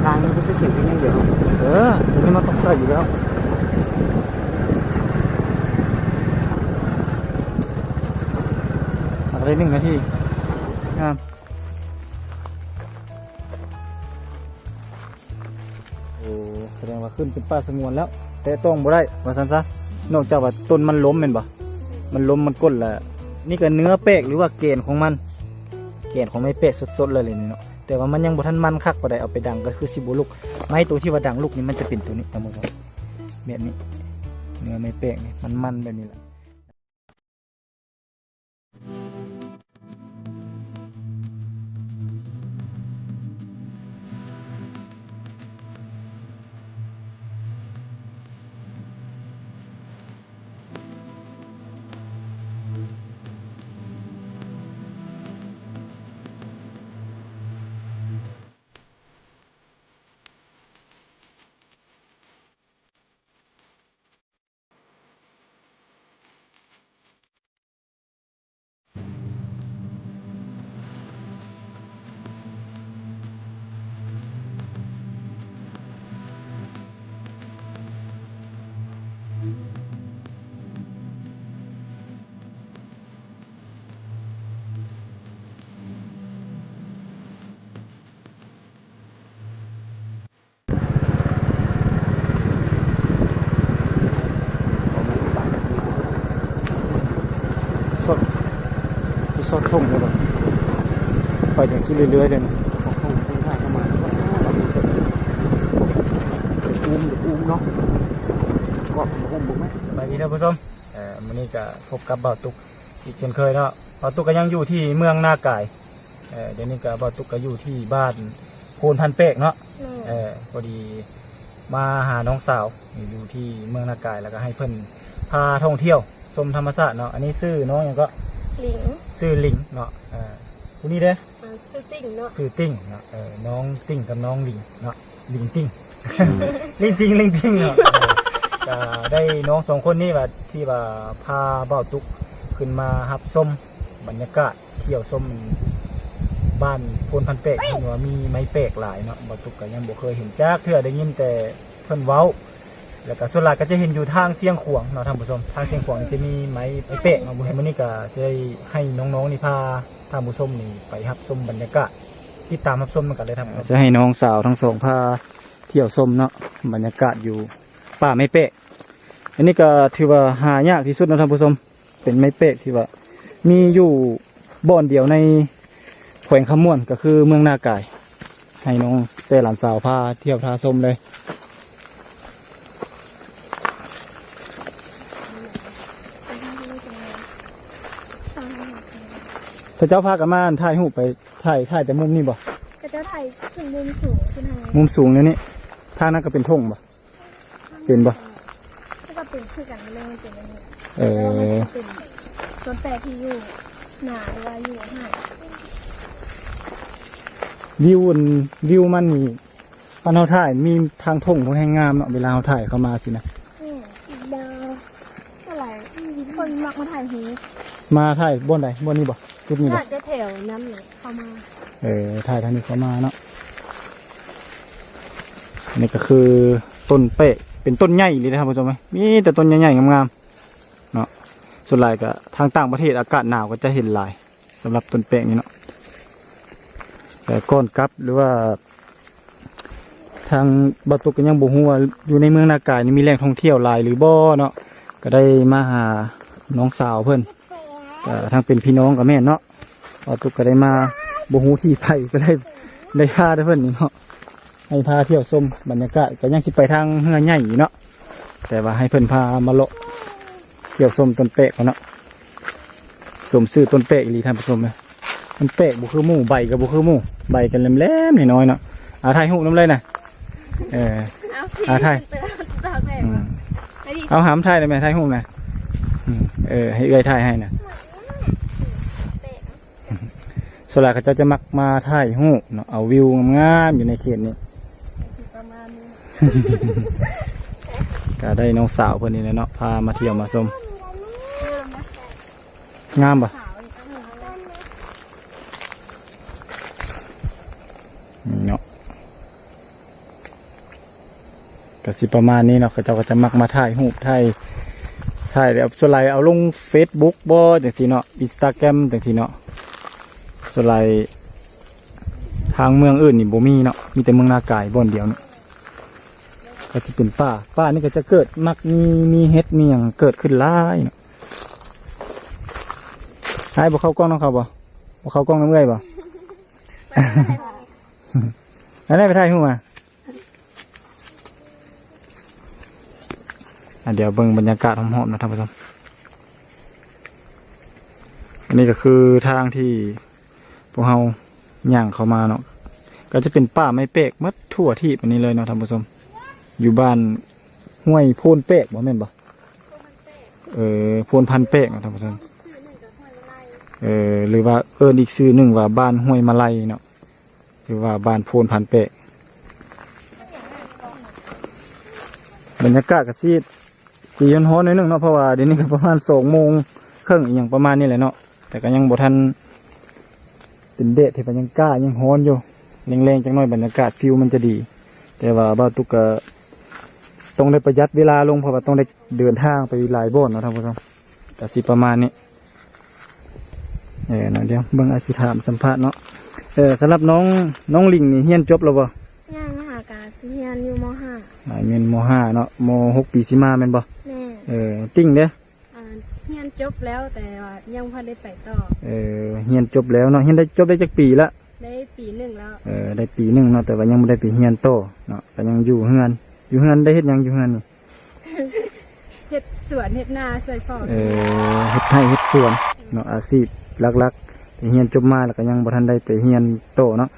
ທາງນີ້ຄືຊິເປັນຢ່າງດຽວ. ເອີ ຕົວນີ້ມັນຕ້ອງໃຊ້ຢູ່ແລ້ວ. ໄດ້ໜຶ່ງນາທີ. ງາມ. ໂອ້ ສະແດງວ່າຂຶ້ນເປັນປ່າສະຫງວນແລ້ວ ແຕະຕ້ອງບໍ່ໄດ້ວ່າຊັ້ນຊະ. ນອກຈາກວ່າຕົ້ນມັນລົ້ມແມ່ນບໍ່? ມັນລົ້ມ ມັນກົ້ນລະ. ນີ້ກໍເນື້ອແປກ ຫຼືວ່າແກ່ນຂອງມັນ ແກ່ນຂອງໄມ້ແປກສົດໆເລີຍນີ້ເນາະ. ແຕ່ວ່າມັນຍັງບໍ່ທັນມັນຄັກປານໃດ ເອົາໄປດັງກໍຄືຊິບໍ່ລຸກ. ໄມ້ໂຕທີ່ວ່າດັງລຸກນີ້ ມັນຈະເປັນໂຕນີ້ ທ່ານຜູ້ຊົມ ແບບນີ້. ເນື້ອໄມ້ແປກນີ້ມັນໆແບບນີ້ແຫຼະ. ຊອດ ຊອດທົ່ງເລີຍ ໄປຈັ່ງຊີ້ເລື້ອຍໆເລີຍ. ອູ້ມ ອູ້ມເນາະ ກອດອຸ້ມເບິ່ງໄໝ? ສະບາຍດີທ່ານຜູ້ຊົມ. ເອີ ມື້ນີ້ກະພົບກັບບ່າວຕຸກອີກເຊັ່ນເຄີຍເນາະ. ບ່າວຕຸກກະຍັງຢູ່ທີ່ເມືອງນາກາຍ. ເອີ ດຽວນີ້ກະບ່າວຕຸກກະຢູ່ທີ່ບ້ານໂພນພັນແປກເນາະ. ແມ່ນ. ເອີ ພໍດີມາຫານ້ອງສາວຢູ່ທີ່ເມືອງນາກາຍ ແລ້ວກະໃຫ້ເພິ່ນພາທ່ອງທ່ຽວຊົມທຳມະຊາດເນາະ. ອັນນີ້ຊື່ນ້ອງຫຍັງເກາະ? ລິງ. ຊື່ລິງເນາະ. ເອີ ຜູ້ນີ້ເດ້? ເອີ ຊື່ຕິ້ງເນາະ. ຊື່ຕິ້ງເນາະ. ເອີ ນ້ອງຕິ້ງກັບນ້ອງລິງເນາະ. ລິງຕິ້ງ ລິງຕິ້ງ ລິງຕິ້ງເນາະ. ເອີ ກະໄດ້ນ້ອງສອງຄົນນີ້ວ່າ ທີ່ວ່າພາບ່າວຕຸກຂຶ້ນມາຮັບຊົມບັນຍາກາດ ທ່ຽວຊົມບ້ານໂພນພັນແປກ ເຫັນວ່າມີໄມ້ແປກຫຼາຍເນາະ. ບ່າວຕຸກກະຍັງບໍ່ເຄີຍເຫັນຈັກເທື່ອ ໄດ້ຍິນແຕ່ເພິ່ນເວົ້າ ແລ້ວກະສ່ວນຫຼາຍກະຈະເຫັນຢູ່ທາງຊຽງຂວາງເນາະທ່ານຜູ້ຊົມ. ທາງຊຽງຂວາງຈະມີໄມ້ ໄມ້ແປກເນາະ. ມື້ນີ້ກະຊິໃຫ້ນ້ອງໆນີ້ພາ ທ່ານຜູ້ຊົມນີ້ໄປຮັບຊົມບັນຍາກາດ ຕິດຕາມຮັບຊົມນຳກັນເລີຍທ່ານຜູ້ຊົມ. ຈະໃຫ້ນ້ອງສາວທັງສອງພາທ່ຽວຊົມເນາະ ບັນຍາກາດຢູ່ປ່າໄມ້ແປກ. ອັນນີ້ກໍຖືວ່າຫາຍາກທີ່ສຸດເນາະທ່ານຜູ້ຊົມ ເປັນໄມ້ແປກທີ່ວ່າມີຢູ່ບ່ອນດຽວໃນແຂວງຄຳມ່ວນ ກໍຄືເມືອງນາກາຍ. ໃຫ້ນ້ອງແຕ່ຫຼານສາວພາທ່ຽວພາຊົມເລີຍ. ເຂົາເຈົ້າພາກັນມາຖ່າຍຮູບໄປ ຖ່າຍ ຖ່າຍແຕ່ມຸມນີ້ບໍ່? ເຂົາເຈົ້າຖ່າຍຂຶ້ນມຸມສູງຂຶ້ນຫັ້ນ ມຸມສູງແນວນີ້. ທາງນັ້ນກໍເປັນທົ່ງບໍ່? ເປັນບໍ່? ແລ້ວກໍເປັນຄືກັນເລີຍ ມັນເປັນແບບນີ້. ເອີ ແຕ່ວ່າມັນເປັນຕົ້ນແປກທີ່ຢູ່ໜ້າ ຫຼືວ່າຢູ່ຫ້າງ. ວິວ ອັນ ວິວມັນນີ້ ຄັນເຮົາຖ່າຍມີທາງທົ່ງ ມັນແຮ່ງງາມເນາະ ເວລາເຮົາຖ່າຍເຂົ້າມາຊີ້ນະ. ແມ່ນ ສ່ວນຫຼາຍຄົນມັກມາຖ່າຍຮູບ. ມາຖ່າຍບ່ອນໃດ? ບ່ອນນີ້ບໍ່? ຈຸດນີ້ບໍ່? ຈະແຖວນັ້ນເຂົ້າມາ. ເອີ ຖ່າຍທາງນີ້ເຂົ້າມາເນາະ. ອັນນີ້ກໍຄືຕົ້ນແປກ ເປັນຕົ້ນໃຫຍ່ອີ່ຫຼີເດ້ທ່ານຜູ້ຊົມເອີຍ ມີແຕ່ຕົ້ນໃຫຍ່ໆງາມໆເນາະ. ສ່ວນຫຼາຍກໍທາງຕ່າງປະເທດອາກາດໜາວກໍຈະເຫັນຫຼາຍ ສຳລັບຕົ້ນແປກນີ້ເນາະ. ແຕ່ກ່ອນກັບ ຫຼືວ່າ ທາງບ່າວຕຸກກໍຍັງບໍ່ຮູ້ວ່າຢູ່ໃນເມືອງນາກາຍນີ້ມີແຫຼ່ງທ່ອງທ່ຽວຫຼາຍຫຼືບໍ່ເນາະ. ກໍໄດ້ມາຫານ້ອງສາວເພິ່ນ ກໍທັງເປັນພີ່ນ້ອງກໍແມ່ນເນາະ. ບ່າວຕຸກກໍໄດ້ມາ ບໍ່ຮູ້ທີ່ໄປ ກໍໄດ້ ໄດ້ພາແຕ່ເພິ່ນນີ້ເນາະ ໃຫ້ພາທ່ຽວຊົມບັນຍາກາດ. ກໍຍັງຊິໄປທາງເຮືອໃຫຍ່ຢູ່ເນາະ ແຕ່ວ່າໃຫ້ເພິ່ນພາມາເລາະທ່ຽວຊົມຕົ້ນແປກກ່ອນເນາະ. ສົມຊື່ຕົ້ນແປກອີ່ຫຼີທ່ານຜູ້ຊົມເອີຍ. ມັນແປກບໍ່ຄືໝູ່ ໃບກໍບໍ່ຄືໝູ່ ໃບກໍແຫຼມໆນ້ອຍໆເນາະ. ອາ ຖ່າຍຮູບນຳເລີຍນະ. ເອີ ອາ ຖ່າຍ ອືມ ເອົາ ຫາມຖ່າຍໄດ້ແມ່ ຖ່າຍຮູບນະ. ອືມ ເອີ ໃຫ້ເອື້ອຍຖ່າຍໃຫ້ນະ. ສ່ວນຫຼາຍເຂົາເຈົ້າຈະມັກມາຖ່າຍຮູບເນາະ ເອົາວິວງາມໆຢູ່ໃນເຂດນີ້. ກໍໄດ້ນ້ອງສາວເພິ່ນນີ້ແຫຼະເນາະ ພາມາທ່ຽວມາຊົມ. ງາມບໍ່? ນີ້ເນາະ ກໍຊິປະມານນີ້ເນາະ ເຂົາເຈົ້າກໍຈະມັກມາຖ່າຍຮູບ ຖ່າຍ ຖ່າຍແລ້ວສ່ວນຫຼາຍເອົາລົງເຟສບຸກບໍ ຈັ່ງຊີ້ເນາະ ອິນສະຕາແກຣມ ຈັ່ງຊີ້ເນາະ. ສ່ວນຫຼາຍທາງເມືອງອື່ນນີ້ບໍ່ມີເນາະ ມີແຕ່ເມືອງນາກາຍບ່ອນດຽວນີ້ ກໍຈະເປັນປ່າ ປ່ານີ້ກໍຈະເກີດ ມັກມີ ມີເຫັດ ມີຫຍັງເກີດຂຶ້ນຫຼາຍເນາະ. ອ້າຍບໍ່ເຂົ້າກ້ອງນຳເຂົາບໍ? ບໍ່ເຂົ້າກ້ອງນຳເອື້ອຍບໍ? ອັນນັ້ນໄປຖ່າຍຮູບມາ. ອ່ະ ດຽວເບິ່ງບັນຍາກາດຮອບໆ ເນາະທ່ານຜູ້ຊົມ. ອັນນີ້ກໍຄືທາງທີ່ພວກເຮົາຍ່າງເຂົ້າມາເນາະ ກໍຈະເປັນປ່າໄມ້ແປກໝົດທົ່ວທີບອັນນີ້ເລີຍເນາະທ່ານຜູ້ຊົມ. ຢູ່ບ້ານຫ້ວຍໂພນແປກບໍ ແມ່ນບໍ່? ເອີ ໂພນພັນແປກເນາະທ່ານຜູ້ຊົມ ເອີ ຫຼືວ່າເອີ້ນອີກຊື່ໜຶ່ງວ່າບ້ານຫ້ວຍມະໄລເນາະ ຫຼືວ່າບ້ານໂພນພັນແປກ. ບັນຍາກາດກໍຊິ ຊິຮ້ອນໆ ໜ້ອຍໜຶ່ງເນາະ ເພາະວ່າດຽວນີ້ກໍປະມານສອງໂມງເຄິ່ງ ອີ່ຫຍັງປະມານນີ້ແຫຼະເນາະ ແຕ່ກໍຍັງບໍ່ທັນເປັນແດດທີ່ມັນຍັງກ້າ ຍັງຮ້ອນຢູ່. ແລງໆ ຈັກໜ້ອຍບັນຍາກາດ ຟີວມັນຈະດີ ແຕ່ວ່າບ່າວຕຸກກໍຕ້ອງໄດ້ປະຢັດເວລາລົງ ເພາະວ່າຕ້ອງໄດ້ເດີນທາງໄປຫຼາຍບ່ອນເນາະທ່ານຜູ້ຊົມ. ກໍຊິປະມານນີ້ ເອີ ເນາະ ດຽວເບິ່ງ ອາດຊິຖາມສຳພາດເນາະ. ເອີ ສຳລັບນ້ອງ ນ້ອງລິງນີ້ຮຽນຈົບແລ້ວບໍ່? ຍັງ ຫາກະຊິຮຽນຢູ່ ມໍຫ້າ ອ່າ ຮຽນ ມໍຫ້າ ເນາະ ມໍຫົກປີຊິມາແມ່ນບໍ່? ແມ່ນ. ເອີ ຕິ່ງເດ້? ອ່າ ຮຽນຈົບແລ້ວ ແຕ່ວ່າຍັງບໍ່ໄດ້ໄປຕໍ່. ເອີ ຮຽນຈົບແລ້ວເນາະ ຮຽນໄດ້ ຈົບໄດ້ຈັກປີລະ? ໄດ້ປີໜຶ່ງແລ້ວ. ເອີ ໄດ້ປີໜຶ່ງເນາະ ແຕ່ວ່າຍັງບໍ່ໄດ້ໄປຮຽນຕໍ່ເນາະ ກໍຍັງຢູ່ເຮືອນ. ຢູ່ເຮືອນໄດ້ເຮັດຫຍັງຢູ່ເຮືອນນີ້? ເຮັດສວນເຮັດນາຊ່ວຍພໍ່. ເອີ ເຮັດໄຮ່ເຮັດສວນເນາະ ອາຊີບຫຼັກໆ. ໄປຮຽນຈົບມາແລ້ວກໍຍັງບໍ່ທັນໄດ້ໄປຮຽນຕໍ່ເນາະ.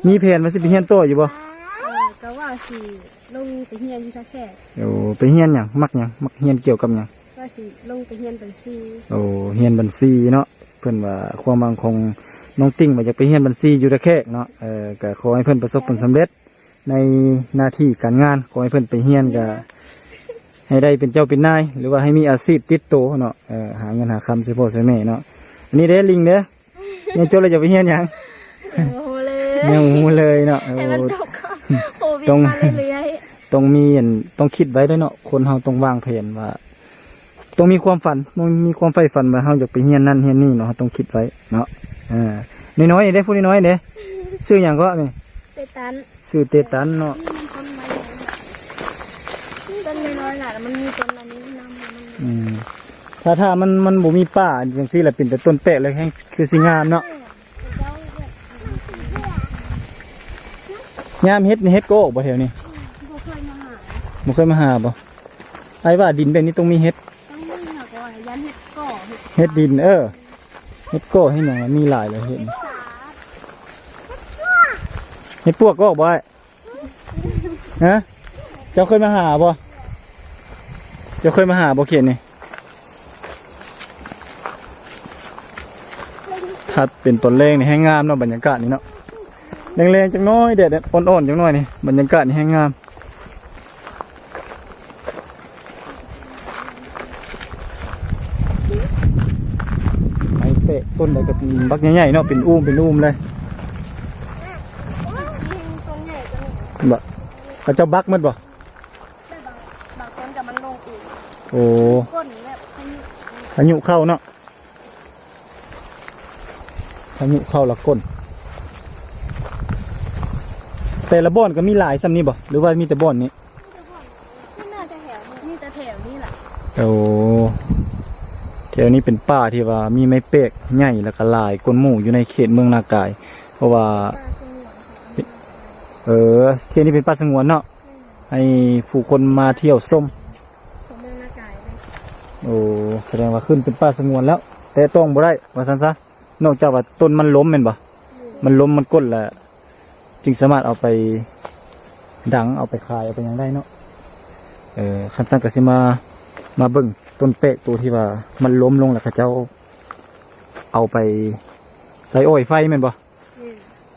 ມີແຜນວ່າຊິໄປຮຽນຕໍ່ຢູ່ບໍ່? ເອີ ກໍວ່າຊິລົງໄປຮຽນຢູ່ທ່າແຂກ. ໂອ້ ໄປຮຽນຫຍັງ? ມັກຫຍັງ? ມັກຮຽນກ່ຽວກັບຫຍັງ? ວ່າຊິລົງໄປຮຽນບັນຊີ. ໂອ້ ຮຽນບັນຊີເນາະ. ເພິ່ນວ່າຄວາມຫວັງຂອງນ້ອງຕິ່ງວ່າຢາກໄປຮຽນບັນຊີຢູ່ທ່າແຂກເນາະ. ເອີ ກໍຂໍໃຫ້ເພິ່ນປະສົບຜົນສຳເລັດ ໃນໜ້າທີ່ການງານ ຂໍໃຫ້ເພິ່ນໄປຮຽນກໍໃຫ້ໄດ້ເປັນເຈົ້າເປັນນາຍ ຫຼືວ່າໃຫ້ມີອາຊີບຕິດໂຕເນາະ ເອີ ຫາເງິນຫາຄຳຊ່ວຍພໍ່ຊ່ວຍແມ່ເນາະ. ອັນນີ້ເດ້ ລິງເດ້ ຮຽນຈົບແລ້ວຈະໄປຮຽນຫຍັງ? ຍັງບໍ່ຮູ້ເລີຍ ຍັງບໍ່ຮູ້ເລີຍເນາະ. ໃຫ້ມັນ ໂອ້ ຕົກໂຄວິດ ຕ້ອງ ມາເລື້ອຍໆ ຕ້ອງມີອັນ ຕ້ອງຄິດໄວ້ເດ້ເນາະ ຄົນເຮົາຕ້ອງວາງແຜນວ່າ ຕ້ອງມີຄວາມຝັນ ຕ້ອງມີຄວາມໃຝ່ຝັນວ່າເຮົາຢາກໄປຮຽນນັ້ນຮຽນນີ້ເນາະ ເຮົາຕ້ອງຄິດໄວ້ເນາະ. ເອີ ນ້ອຍໆ ເດ້ ຜູ້ນ້ອຍໆ ເດ້ ຊື່ຫຍັງເກາະນີ້? ເຕຕັນ. ຊື່ເຕຕັນເນາະ. ນີ້ມັນຕົ້ນໄມ້ ຕົ້ນນ້ອຍໆ ລະ ມັນມີຕົ້ນອັນນີ້ນຳ. ອືມ ຖ້າ ຖ້າມັນ ມັນບໍ່ມີປ່າຈັ່ງຊີ້ລະ ເປັນແຕ່ຕົ້ນແປກລະ ແຮ່ງຄືຊິງາມເນາະ. ຍາມເຫັດນີ້ ເຫັດກໍອອກບໍ່ແຖວນີ້? ບໍ່ເຄີຍມາຫາ. ບໍ່ເຄີຍມາຫາບໍ່? ອ້າຍວ່າດິນແບບນີ້ຕ້ອງມີເຫັດ. ຕ້ອງມີເນາະ ເພາະວ່າຢ້ານເຫັດກໍ ເຫັດດິນ. ເອີ ເຫັດກໍເຫັດຫຍັງມີຫຼາຍເລີຍ ເຫັດ ເຫັດປວກກໍອອກບໍ່ອ້າຍ? ຮະ ເຈົ້າເຄີຍມາຫາບໍ່? ເຈົ້າເຄີຍມາຫາບໍ່ເຂດນີ້? ຖ້າເປັນຕອນແລງນີ້ແຮງງາມເນາະ ບັນຍາກາດນີ້ເນາະ. ແລງໆ ຈັກໜ້ອຍ ແດດອ່ອນໆ ຈັກໜ້ອຍນີ້ ບັນຍາກາດນີ້ແຮງງາມ. ໄມ້ແປກຕົ້ນໃດກໍບັກໃຫຍ່ໆ ເນາະ ເປັນອູ້ມເປັນອູ້ມເລີຍ. ບໍ່ ເຂົາເຈົ້າບັກໝົດບໍ່? ແຕ່ບາງ ບາງຕົ້ນກໍມັນລົງເອງ. ໂອ້ ຝົນແບບພາຍຸ ພາຍຸເຂົ້າເນາະ. ພາຍຸເຂົ້າລະກົ້ນ. ແຕ່ລະບ່ອນກໍມີຫຼາຍສ່ຳນີ້ບໍ່ ຫຼືວ່າມີແຕ່ບ່ອນນີ້? ມີແຕ່ແຖວນີ້ ມີແຕ່ແຖວນີ້ລະ. ໂອ້ ແຖວນີ້ເປັນປ່າທີ່ວ່າມີໄມ້ແປກໃຫຍ່ ແລ້ວກໍຫຼາຍກວ່າໝູ່ຢູ່ໃນເຂດເມືອງນາກາຍ ເພາະວ່າ ເອີ ເຂດນີ້ເປັນປ່າສະຫງວນເນາະ. ໃຫ້ຜູ້ຄົນມາທ່ຽວຊົມ ຊົມເມືອງນາກາຍເລີຍ. ໂອ້ ສະແດງວ່າຂຶ້ນເປັນປ່າສະຫງວນແລ້ວ ແຕະຕ້ອງບໍ່ໄດ້ວ່າຊັ້ນຊະ. ນອກຈາກວ່າຕົ້ນມັນລົ້ມແມ່ນບໍ່? ອືມ ມັນລົ້ມມັນກົ້ນລະ ຈຶ່ງສາມາດເອົາໄປດັງ ເອົາໄປຂາຍ ເອົາໄປຫຍັງໄດ້ເນາະ. ເອີ ຄັນຊັ້ນກໍຊິມາ ມາເບິ່ງຕົ້ນແປກໂຕທີ່ວ່າມັນລົ້ມລົງ ແລ້ວເຂົາເຈົ້າເອົາໄປໃສ່ອ້ອຍໄຟແມ່ນບໍ່?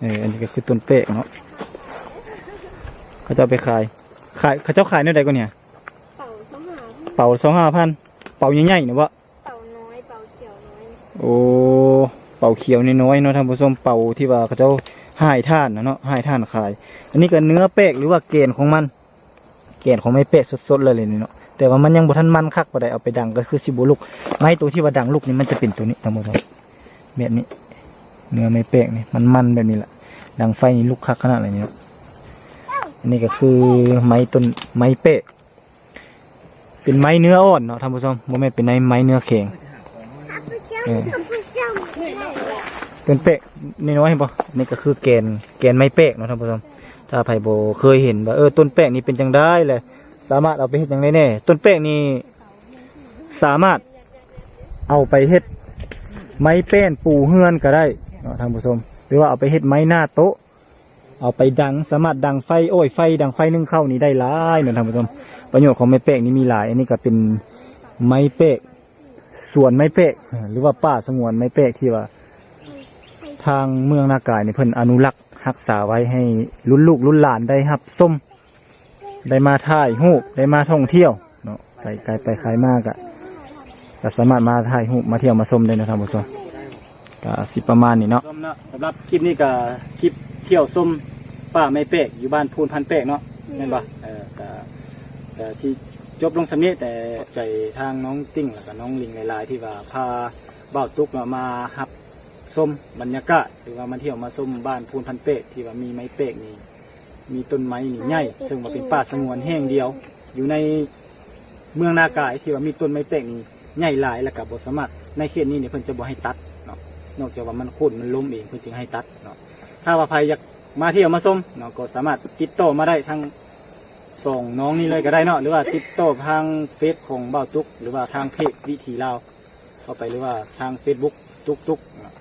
ແມ່ນ. ເອີ ອັນນີ້ກໍຄືຕົ້ນແປກເນາະ ເຂົາເຈົ້າໄປຂາຍ ຂາຍ ເຂົາເຈົ້າຂາຍແນວໃດກ່ອນນີ້? ເປົາຊາວຫ້າພັນ ເປົາຊາວຫ້າພັນ ເປົາໃຫຍ່ໆ ນີ້ບໍ່? ເປົານ້ອຍ ເປົາຂຽວນ້ອຍ. ໂອ້ ເປົາຂຽວນ້ອຍໆ ເນາະທ່ານຜູ້ຊົມ ເປົາທີ່ວ່າເຂົາເຈົ້າຫາຍຖ່ານນະເນາະ ຫາຍຖ່ານຂາຍ. ອັນນີ້ກໍເນື້ອແປກ ຫຼືວ່າແກນຂອງມັນ. ແກ່ນຂອງໄມ້ແປກສົດໆເລີຍນີ້ເນາະ. ແຕ່ວ່າມັນຍັງບໍ່ທັນມັນຄັກປານໃດ ເອົາໄປດັງກໍຄືຊິບໍ່ລຸກ. ໄມ້ໂຕທີ່ວ່າດັງລຸກນີ້ ມັນຈະເປັນໂຕນີ້ ທ່ານຜູ້ຊົມ ແບບນີ້. ເນື້ອໄມ້ແປກນີ້ມັນໆແບບນີ້ລະ ດັງໄຟນີ້ລຸກຄັກຂະໜາດເລີຍນີ້ເນາະ. ອັນນີ້ກໍຄືໄມ້ຕົ້ນ ໄມ້ແປກ ເປັນໄມ້ເນື້ອອ່ອນເນາະທ່ານຜູ້ຊົມ ບໍ່ແມ່ນເປັນໄມ້ ໄມ້ເນື້ອແຂງ. ເອີ ຕົ້ນແປກນ້ອຍໆ ເຫັນບໍ່? ນີ້ກໍຄືແກ່ນ ແກ່ນໄມ້ແປກເນາະທ່ານຜູ້ຊົມ. ຖ້າໃຜບໍ່ເຄີຍເຫັນວ່າ ເອີ ຕົ້ນແປກນີ້ເປັນຈັ່ງໃດ ແລະ ສາມາດເອົາໄປເຮັດຫຍັງໄດ້ແດ່? ຕົ້ນແປກນີ້ສາມາດເອົາໄປເຮັດໄມ້ແປ້ນປູເຮືອນກໍໄດ້ເນາະທ່ານຜູ້ຊົມ ຫຼືວ່າເອົາໄປເຮັດໄມ້ໜ້າໂຕະ ເອົາໄປດັງ ສາມາດດັງໄຟ ໂອ້ຍ ໄຟ ດັງໄຟໜຶ້ງເຂົ້ານີ້ໄດ້ຫຼາຍເນາະທ່ານຜູ້ຊົມ. ປະໂຫຍດຂອງໄມ້ແປກນີ້ມີຫຼາຍ. ອັນນີ້ກໍເປັນໄມ້ແປກ ສວນໄມ້ແປກ ຫຼືວ່າປ່າສະຫງວນໄມ້ແປກ ທີ່ວ່າທາງເມືອງນາກາຍນີ້ ເພິ່ນອະນຸລັກຮັກສາໄວ້ໃຫ້ລຸ້ນລູກລຸ້ນຫຼານໄດ້ຮັບຊົມ ໄດ້ມາຖ່າຍຮູບ ໄດ້ມາທ່ອງທ່ຽວເນາະ. ໄປໄກໄປໄກມາກະ ກໍສາມາດມາຖ່າຍຮູບ ມາທ່ຽວມາຊົມໄດ້ເນາະທ່ານຜູ້ຊົມ. ກໍຊິປະມານນີ້ເນາະ ສຳລັບຄລິບນີ້ກໍຄລິບທ່ຽວຊົມປ່າໄມ້ແປກຢູ່ບ້ານພູນພັນແປກເນາະ ແມ່ນບໍ່? ເອີ ກໍ ກໍຊິຈົບລົງສ່ຳນີ້ ແຕ່ຂອບໃຈທາງນ້ອງຕິ່ງ ແລ້ວກໍນ້ອງລິງຫຼາຍໆ ທີ່ວ່າພາບ່າວຕຸກເນາະ ມາຮັບຊົມບັນຍາກາດ ຫຼືວ່າມາທ່ຽວມາຊົມບ້ານພູນພັນແປກ ທີ່ວ່າມີໄມ້ແປກນີ້ ມີຕົ້ນໄມ້ນີ້ໃຫຍ່ ເຊິ່ງວ່າເປັນປ່າສະຫງວນແຫ່ງດຽວຢູ່ໃນເມືອງນາກາຍ ທີ່ວ່າມີຕົ້ນໄມ້ແປກນີ້ໃຫຍ່ຫຼາຍ ແລ້ວກໍບໍ່ສາມາດ ໃນເຂດນີ້ນີ້ເພິ່ນຈະບໍ່ໃຫ້ຕັດເນາະ ນອກຈາກວ່າມັນໂຄ່ນມັນລົ້ມເອງ ເພິ່ນຈຶ່ງໃຫ້ຕັດເນາະ. ຖ້າວ່າໃຜຢາກມາທ່ຽວມາຊົມເນາະ ກໍສາມາດຕິດຕໍ່ມາໄດ້ທາງສອງນ້ອງນີ້ເລີຍກໍໄດ້ເນາະ ຫຼືວ່າຕິດຕໍ່ທາງເຟສຂອງບ່າວຕຸກ ຫຼືວ່າທາງເພຈວິຖີລາວ ເຂົ້າໄປ ຫຼືວ່າທາງເຟສບຸກຕຸກຕຸກເນາະ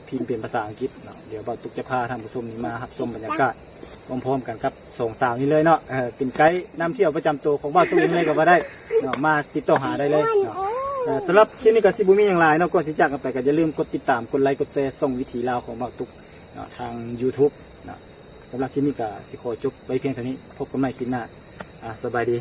ພິມເປັນພາສາອັງກິດເນາະ. ດຽວບ່າວຕຸກຈະພາທ່ານຜູ້ຊົມນີ້ມາຮັບຊົມບັນຍາກາດ ພ້ອມໆກັນກັບສອງສາວນີ້ເລີຍເນາະ ເອີ ເປັນໄກນຳທ່ຽວປະຈຳໂຕຂອງບ່າວຕຸກເອງເລີຍກໍວ່າໄດ້ເນາະ ມາຕິດຕໍ່ຫາໄດ້ເລີຍເນາະ. ເອີ ສຳລັບຄລິບນີ້ກໍຊິບໍ່ມີຫຍັງຫຼາຍເນາະ ກ່ອນຊິຈາກກັນໄປກໍຢ່າລືມກົດຕິດຕາມ ກົດໄລ ກົດແຊ ຊ່ອງວິຖີລາວຂອງບ່າວຕຸກເນາະ ທາງຢູທູບເນາະ. ສຳລັບຄລິບນີ້ກໍຊິຂໍຈົບໄວ້ພຽງເທົ່ານີ້ ພົບກັນໃໝ່ຄລິບໜ້າ ອາ ສະບາຍດີ.